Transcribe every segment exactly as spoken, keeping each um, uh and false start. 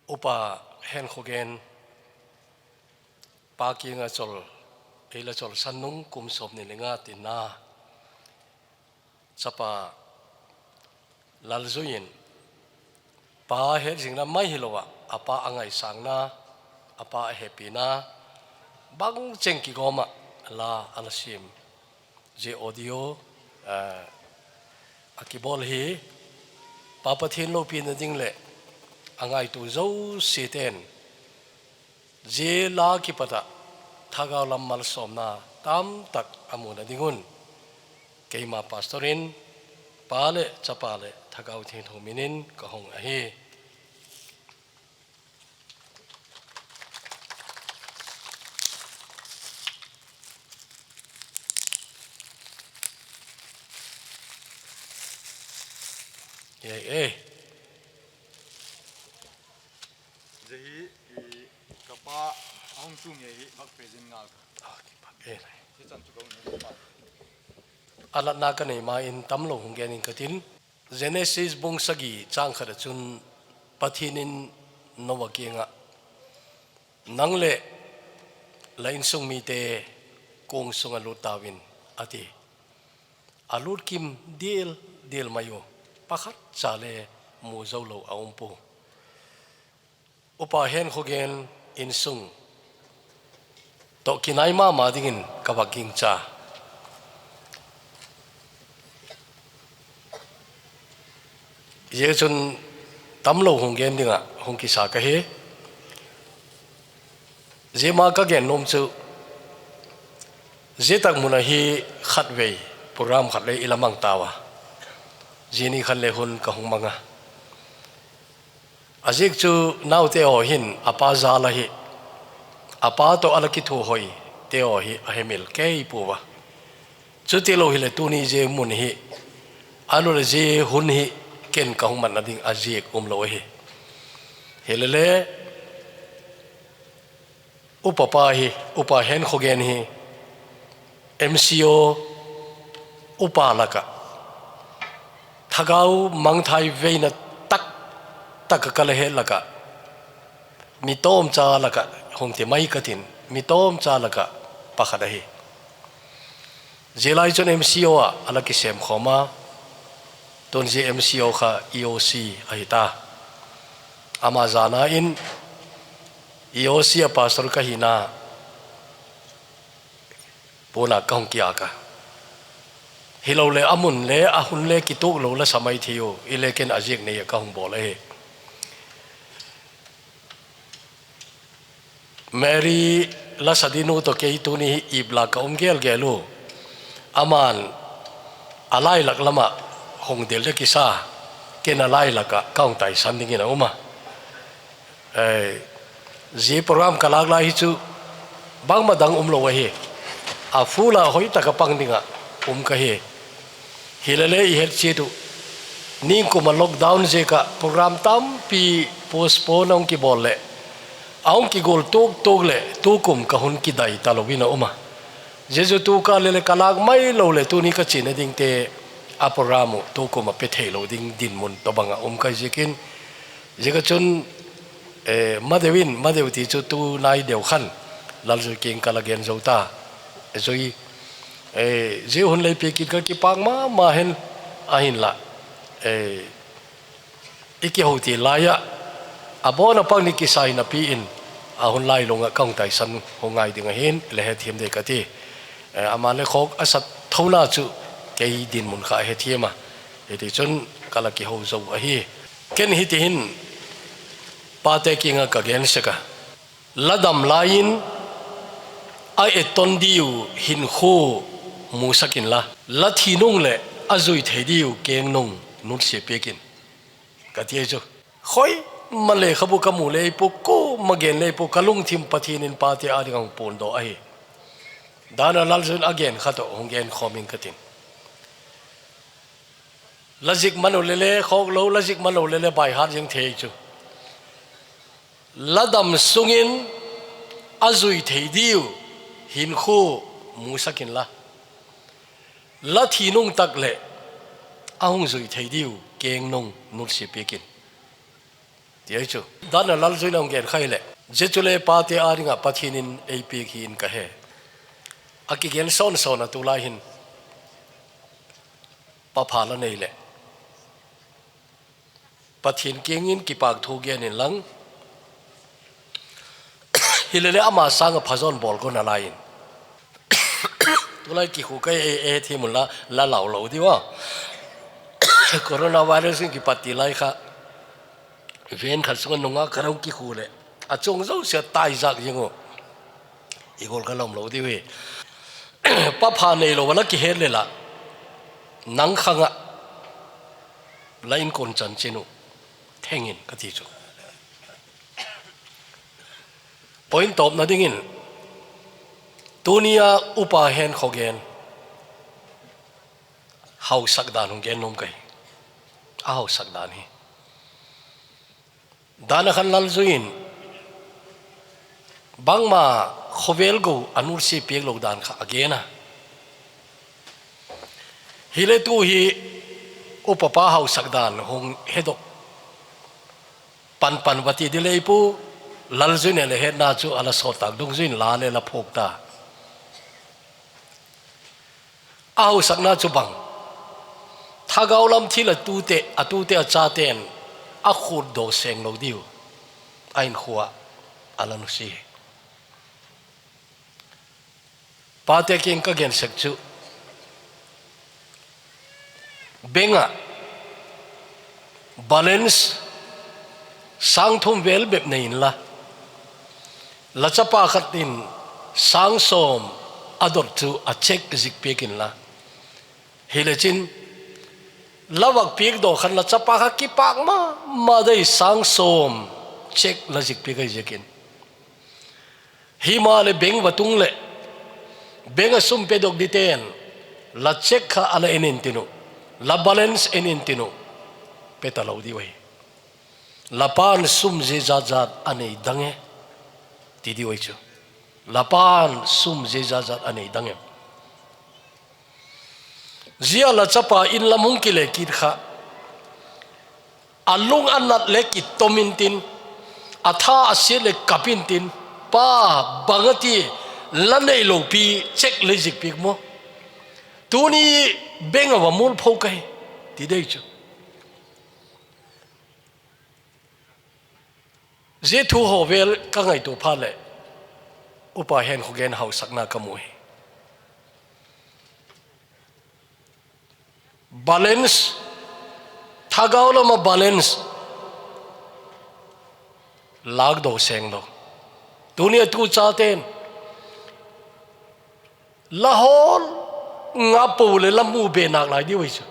Upa Henkhogen, pa kiang ah chol, ei la chawlsan nung kum sawmni le nga tinna, chapa Lalzui in, pa hetzingna mai hilo ah, a pa a ngaisângna, a pa a hepina, bangcheng kigawm ah la a la siam. Zia audio a kibawl hi Pa Pathian lopina ding leh a ngaitua zosiate'n zia la kipat ah thagau lam malsawmna tamtak a muna ding un, keima pastor in Pa leh Chapa leh Thagau Thiangtho min in ka hung ahi. Zia hi ka pa a hung chu ngei hi vak present ngal ka. A latna ka nei ma in tamlo hung gen ing ka tin. Genesis bung sagi châng khat ah chun Pathian in Noah kiang ah, Nang leh la insung mite kuang sung ah lût tau in, a ti. A lût kim dial dial mai u, pakhat cha le mu zo lo a um pua. Upa Henkhogen insung tawh kinai ma ma dingin ka vak gingcha. Zia chun tamlo hung gen ding ah hung kisa ka hi. Zia ma ka gen nuam chu, zia tak mun ah hi khatvei program khat le i la mang tau a, zia ni khan le hun ka hung mang a. A ziak chu naute haw hin a pa jâl ahi, a pa tawh a la kithuahoite haw hi a hemil kei pua a. Chutilo hileh tuni zia mun hi, a nu leh zia hun hi ken ka hung matna ding a ziak umlo ahi. Hilele, upa pa hi, Upa Henkhogen hi M C O upa lak ah, thagau mangthai veina tak tak ah ka la het lak ah, mi tawmcha lak ah hung ti mai ka tin, mi tawmcha lak ah pakhat ahi. Zia lai chun M C O ah a la kisêm khawm a, tun zia M C O kha E O C ahi ta. Ama zana in E O C ah pastor ka hina puan ah ka hung kiak a. Hiloleh a mun le a hun le kituak lo la sa mai thei u, ile ken a ziak nei ah ka hung bawl ahi. Mary la sa ding nu tawh kei tuni hi ip lak ka um gel gel u. Ama'n a lailak lam ah hung del de kisa, ken a lailak ah ka hung taisan dingin a um a. Zia program ka lâk lai hi chu bangma dang umlo ahi, a full ah hoi tak ah pang ding ah um ka hi. Hilele i het chiat uh, ningkum ah lockdown ziak ah program tampi postpone a hung kibawl leh, a hung kigual tuak tuak leh tukum ka hun kidai talo in a um a. Zia chu tu ka le le ka lâk mailo leh tuni ka chiana dingte a program uh tukum ah pe theilo ding dinmun tawhbang ah um ka hi ziakin, ziak ah chun, madeu in, madeu ti chu tu nai deu khan Lalzui kiang ka la gen zo ta. Zui, zia hun lei piak in ka kipâk ma ma hen, ahinla, i kiho ti lai ah, a bawn ah pang ni kisa hi napi in, a hun lailung ah ka hung taisan hun ngai ding ahi'n le hethiam dei ka ti. Ama le khawk a sat thona chu kei dinmun kha a hethiam a, hitichun ka la kiho zo ahi. Ken hiti hin pate kiang ah ka gen sek a, la dam lai in a etton diu hinkhua musak inla, la thi nung leh a zui thei diu keng nung nutsia piak in, ka ti ahi chu. Khoi ma lekhabu ka mu lei pua, kuama gen lei pua, ka lungthim Pathian in pate â ding a hung puandaw ahi. Dan ah Lalzui'n a gen kha tawh hung gen khawm ing ka tin. La zik man u le le khawklo, la zik man u le le baihat zing thei chu. La dam sung in a zui thei diu hinkhua musak inla, la thi nung tak leh a hung zui thei diu keng nung nutsia piak in. ti ahi chu. Dan a Lalzuin a hung gen kha hileh, zia chule pate â ding ah Pathian in ei piak hi in ka he. A kigen sawn sawn a tulai hin papha la nei leh Pathian kiang in kipâk thu gen inlang, hilele ama sâng ah phazaw in bawl ko nalai in. Tulai kikhu ka e, e thiam unla, la lau lo diu a. Coronavirus in kipat ti lai kha, van khat sung ah nungak khat hung kikhu leh, a chung zosia a tai zak ziang u. I gual ka lawm lo diu hi. Papha neilo a la kihet le lah, nang khang ah la inkuan chanchin uh theng in ka ti chu. Point tawpna dingin, tuni a upa Henkhogen hausak dan hung gen nuam ka hi. A hausak dan hi, dan a khan Lalzuin bangma khawvel go a nutsia piak lo dan kha a gen a. Hile tu hi upapa hausak dan hung hedok pan pan va ti di lei pu, Lalzuin e le hetna chu a la sawt tâk dungzui in la le la phuak ta. A hausakna chu bang, thagau lam thil a tute, a tute a chate'n a khutdaw seng lo diu, a inkhua a la nusia. Pate kiang ka gen sek chu, bank ah balance sâng thum vel bep nei inla, la chapa khat in sâng sawm a dot chu a cheque zik piak inla, hile chin, la vak piak daw khan la chapa kha kipâk ma ma dei, sâng sawm cheque la zik piak ahi ziakin. Himaleh bank va tung leh, bank ah sum pedok dite'n la cheque kha a la en intin uh, la balance en intin uh, pe talo diu ahi. La pa'n sum zia zat zat a nei dang e, ti diu ahi chu. La pa'n sum zia zat zat a nei dang em? Zia la chapa in lam hung kile kit kha, a lung a nat leh kitom intin, a tha a siat leh kap intin, Pa, bang a ti, la neilo pi cheque lei zik piak maw? Tuni bank ah va mualpho ka hi, ti dei chu. Zia thu haw vel ka ngaitua phat leh, upa Henkhogen hausakna ka mu hi. Balance, thagau lam ah balance lâkdaw seng lo. Tuni a tu chate'n la hawl ngam pua leh la mu be nâk lai diu hi chu.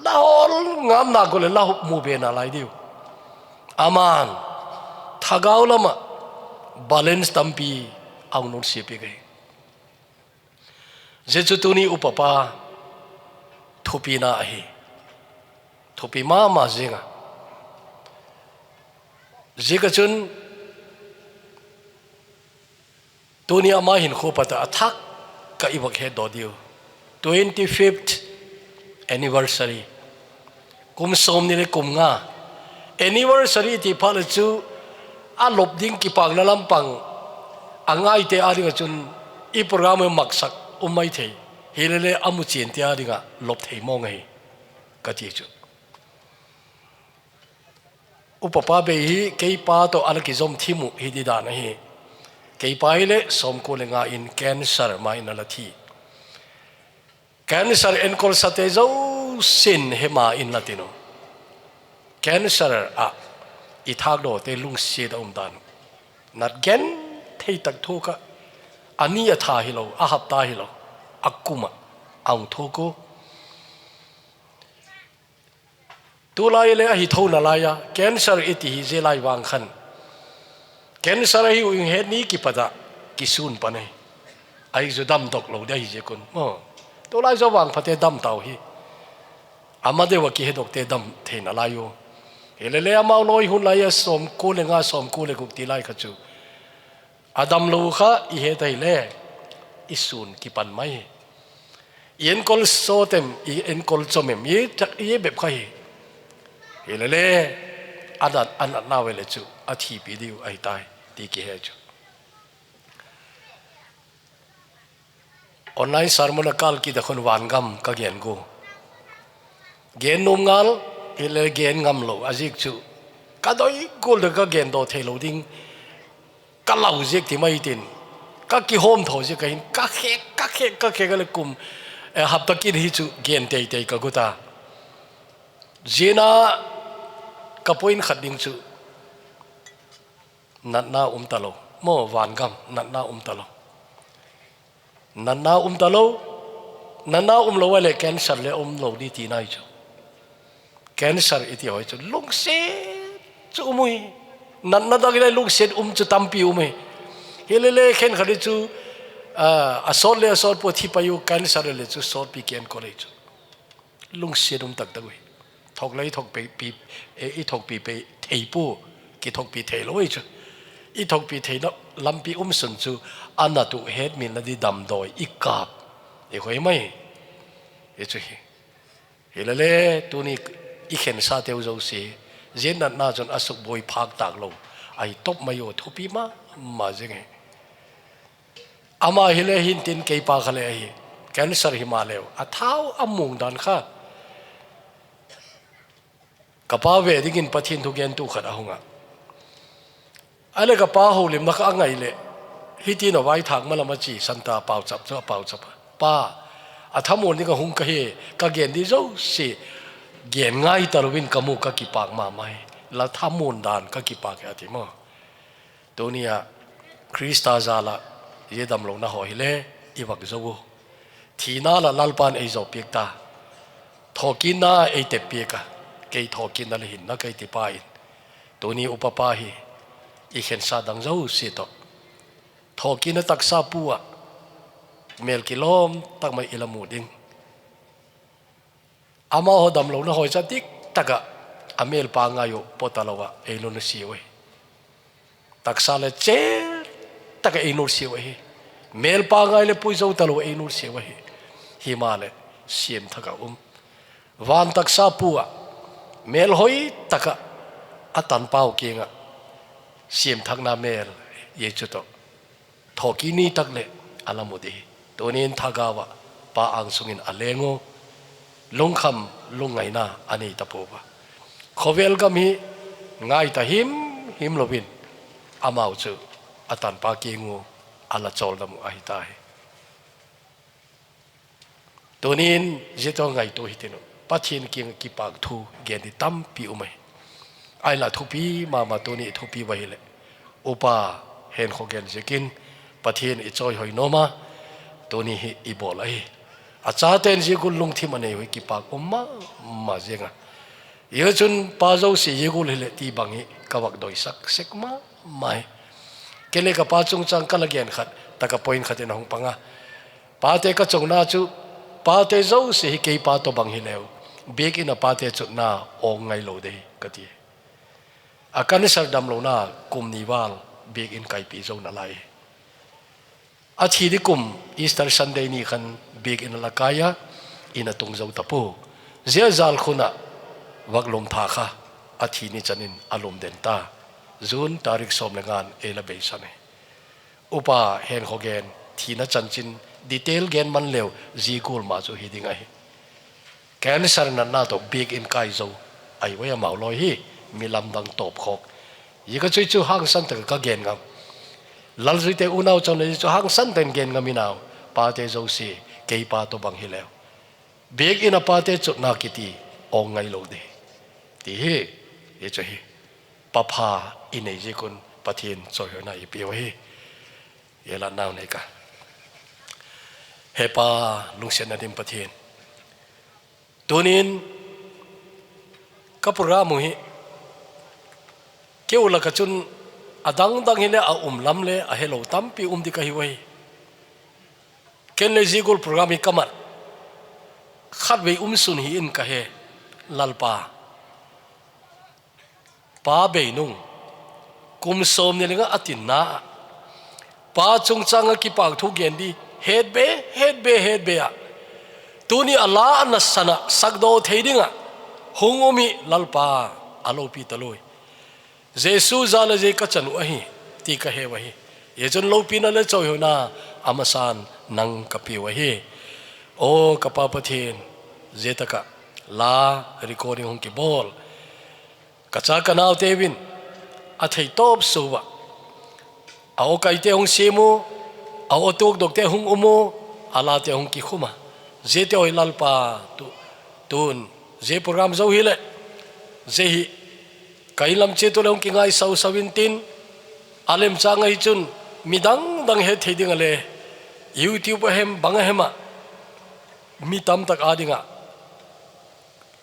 La hawl ngam nâk u leh la mu be nâk lai diu. Ama'n thagau lam ah balance tampi a hung nutsia piak ahi. Zia chu tuni upapa thupina ahi. Thupi ma ma zing a. Ziak a chun, tuni ama hinkhua pat ah a thak ka i vak hetdaw diu, twenty fifth anniversary, kum sawmni leh kum nga anniversary ti phat leh chu, a lop ding kipâkna lam pang a ngaite â ding ah chun i program maksak um mai thei, hilele a mu chiante â ding ah lop thei mawng ahi, ka ti chu. Upapa bei hi keipa tawh a la kizom thim uh hi di dan ahi. Keipa hileh sawmkua leh nga in cancer ma in a la thi. Cancer enkolsate zosia'n he ma in la tin uh. Cancer ah i thâkdawte lungsiat a um dan uh, nat gen thei tak thuak ah, a ni a tha hilo, a hapta hilo, a kum ah a hung thuak u. Tulai leh ahi tho nalai a, cancer i ti hi zia lai vang khan, cancer ahi uh in het ni kipat ah kisûn pan ahi. Ahi chu damdok lo di ahi ziak un maw. Tulai zaw vangphate dam tau hi, ama deu ah kihedokte dam thei nalai u. Hilele amau lawi hun lai a sawmkua leh nga, sawmkua leh guk ti lai kha chu, a damlo kha i het ahile, i sûn kipan mai hi. I enkol sawt em, i enkol chom em, i bep kha hi. Hilele, a natna ve leh chu a thipi diu ahi tai ti kihe chu. Online sermon a kâl kit a khun vangam ka gen gu. Gen nuam ngal, hile gen ngam lo a ziak chu, ka doi gual tak ka gen daw theilo ding ka lau ziak ti mai tin, ka kihawm tho ziak ahin, ka khêk, ka khêk, ka khêk a leh kum, hapta kit hi chu gen tei tei ka gu ta. Zia na ka point khat ding chu, natna um talo. Maw, vangam natna um talo. Natna um talo. Natna umlo a leh cancer le umlo di ti nai chu. Cancer i ti hoi chu lungsiat chu um uhi. Natna dang i lai lungsiat um chu tampi um hi. Hile le khenkhat i chu, a sawt le a sawt pua thi pai u, cancer le chu sawtpi ken ko lei chu. Lungsiat um tak tak uhi. Thok le i thokpi, i thokpi thei pua, kithokpi theilo i chu. I thokpi theina lampi um sun chu, a nat uh hetmilna di damdawi i kâp, i hoi mai i chu hi. Hile le, tuni i khensateu zosia, zia natna chun a sukbuai phâk tâk lo ahi top mai u, thupi ma ma zing hi. Ama hile hintin keipa kha le ahi, cancer himaleu a thau a muang dan kha, ka pa ve dingin Pathian thugentu khat a hung ah, a leh ka pa holimna kha a ngai leh, hitin a vaithâk ma lam a chi santa pauchap chu a pauchap a, Pa, a thamuan ding ah hung ka hi, ka gen di zosia gen ngai talo in ka mu, ka kipâk ma ma hi. La thamuan dan ka kipâk hi a ti maw. Tuni ah Khrista jal ah zia damlona haw hile i vak zo u. Thina lah Lalpa'n ei zo piak ta, thawkitna ei tep piak a, kei thawkitna leh hinna kei tipa in, tuni upapa hi i khensa dang zosia tawh thawkitna taksa pu ah mêl kilawm tak mai i la mu ding. Amau haw damlona haw cha dik tak ah a mêlpa ngai uh pua talo ah ei nusia u ahi. Taksa le chêr tak ah ei nusia u ahi. Mêlpa ngai leh pui zo talo ah ei nusia u ahi. Himaleh, siam thak ah um, van taksa pu ah, mêlhoi tak ah a tanpau kiang ah siam thakna mêl, Jesu tawh thawkit ni tak leh a la mu di hi. Tunin thagau ah Pa âng sung in a leng u, lungkham lungngaina a nei ta pua a, khawvel gam hi ngai ta him him lo in, amau chu a tanpa kiang u a la chawldam uh ahi ta hi. Tunin zia tawh ngaitua hitin uh, Pathian kiang ah kipâk thu gen di tampi um ahi. Ahinla thupi ma ma, tuni thupi va hileh, upa Henkhogen ziakin Pathian i chawihoi nuam a, tuni hi i bawl ahi. A chate'n zia gual lungthim a nei uh hi kipâk um ma ma ziang a. Zia chun pa zosia zia gual hileh ti bang hi ka vak doisak sek ma ma hi. Ken le ka pa chungchâng ka la gen khat tak ah point khat in a hung pang a, pate ka chona chu, pate zosia hi kei pa tawh bang hileu, biak in a pate chutna awng ngailo dei ka ti. A cancer damlona kum ni val biak in kaipi zo nalai. A thi di kum Easter Sunday ni khan biak in a la kai a, in a tung zo ta pua. Zia jâl khun ah vaklum tha kha a thi ni chan in a lum den ta. June tarik sawm le nga'n ei la beisan hi. Upa Henkhogen thina chanchin detail gen man leu, zia gual ma chu hi ding ahi. Cancer natna tawh biak in kai zo ahi ua, amau lawi hi mi lamdang tawp khawk. Zia ka chu chu hangsan tak ah ka gen ngam. Lalzuite unau chon le chu hangsan tak in gen ngam in au. Pate zosia kei pa tawh bang hileu, biak in a pate chutna kiti awng ngailo di, ti hi. Hi chu hi, papha i nei ziak un Pathian chawihoina i piau ahi. I la nau nei ka, He Pa, lungsiatna dim Pathian, tunin ka program uh hi keu lak ah chun a dang dang hile a um lam le a helo tampi um di ka hiu ahi. Ken le zia gual program hi ka mat, khatvei um sun hi in ka he, Lalpa. Pa bei nung, kum sawmni le nga a tinna ah, pa chungchâng ah kipâk thu gen di, hetbe, hetbe, hetbe ah, tuni a la a nasan ah sakdaw thei ding ah hung um hi Lalpa, a lopi talui. Jesu jal a zia ka chan uh ahi, ti ka heu ahi. Zia chun lopina le chawihoina a masa'n nang ka piu ahi. Aw ka Pa Pathian, zia tak ah la recording hung kibawl, ka cha ka naute vin a theitawp sua ah, a aw kaite hung siam u, a aw tuakdokte hung um u, a late hung kikhum a, ziate haw hi Lalpa, tu, tun, zia program zo hileh, zia hi ka in lam chiat u leh hung kingaisau sau intin, a lemchâng ahi chun midang dang het thei ding ah le, YouTube a hem bang a hem ah, mi tamtak â ding ah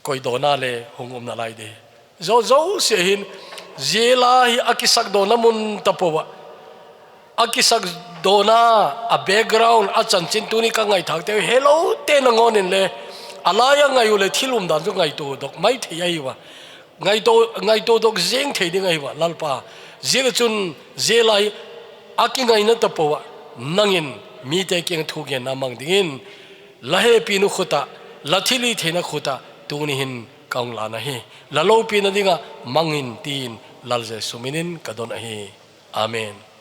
koidawna le hung um nalai di. Zo zosia hin, zia la hi a kisakdawna mun tapo ah, a kisakdawna, a background, a chanchin tuni ka ngaithâkte helote nangawn inle, a lai a ngai u leh thil umdan chu ngaituadok mai thei ahi a, ngaituadok ziang thei ding ahi a Lalpa. Ziak ah chun, zia la hi a kingaina tapo ah, nang in mite kiang ah thugenna mang dingin, la hepinu khut ah, la thilhitheina khut ah tuni hin ka hung lân ahi. La lopina ding ah mang in, ti'n Lal Jesu min in ka don ahi. Amen.